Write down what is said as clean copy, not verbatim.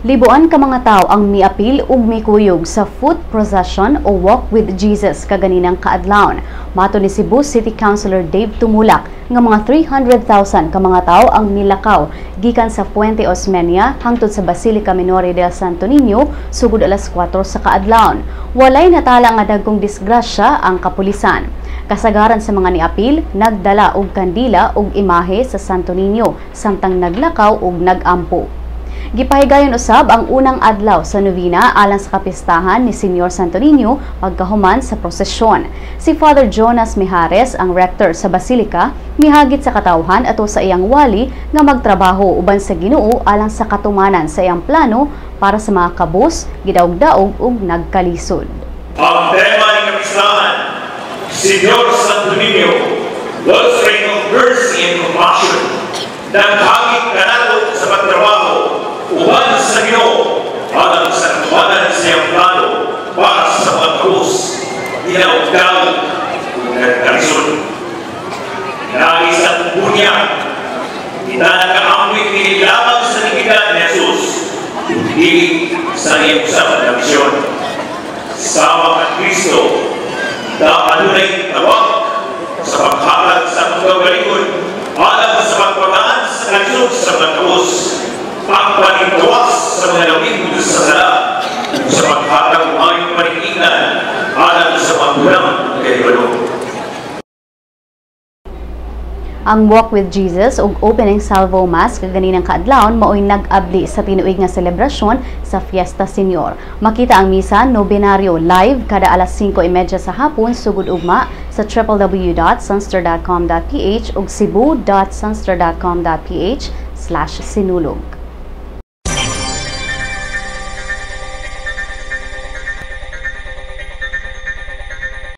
Libuan ka mga tao ang miapil ug mikuyog sa foot procession o Walk with Jesus kaganinang kaadlawon. Mato ni Cebu City Councilor Dave Tumulak nga mga 300,000 ka mga tao ang milakaw gikan sa Fuente Osmeña hangtod sa Basilica Minore del Santo Niño sugod alas 4 sa kaadlawon. Walay natala nga dagkong disgrasya ang kapulisan. Kasagaran sa mga niapil nagdala og kandila ug imahe sa Santo Niño samtang naglakaw ug nagampo. Gipahigayon usab ang unang adlaw sa novena alang sa kapistahan ni Senyor Santo Niño pagkahuman sa prosesyon. Si Father Jonas Mijares, ang rector sa Basilica, mihagit sa katawhan ato sa iyang wali nga magtrabaho uban sa Ginoo alang sa katumanan sa iyang plano para sa mga kabus, gidaog-daog ug nagkalisod. Ang tema ni kapistahan, Senyor Santo Niño, wellspring of mercy and compassion, naghagit kanato sa pagtrabaho uban sa Ginoo alang sa katumanan sa iyang plano para sa mga kabus, ginaog-daog ug nagkalisod. Nais ang bunya, kita nakaambit kini lamang sa dignidad ni Jesus, dili sa iyang usab na misyon. Sama kan Kristo, kita adunay tawag sa paghatag sa pagkagalingon alang sa pagpagaan sa kalisod sa mga kabus, pagpaninggawas sa mga lawig sa sala, sa paghatag og maayong paningnan alang sa mga kunang kahibalo. Ang Walk with Jesus ug opening salvo mass kaganinang kaadlawon maoy nag-abli sa tinuig nga selebrasyon sa Fiesta Senior. Makita ang misa nobenaryo live kada alas 5:30 sa hapon sugod ugma sa www.sunstar.com.ph ug cebu.sunstar.com.ph/sinulog.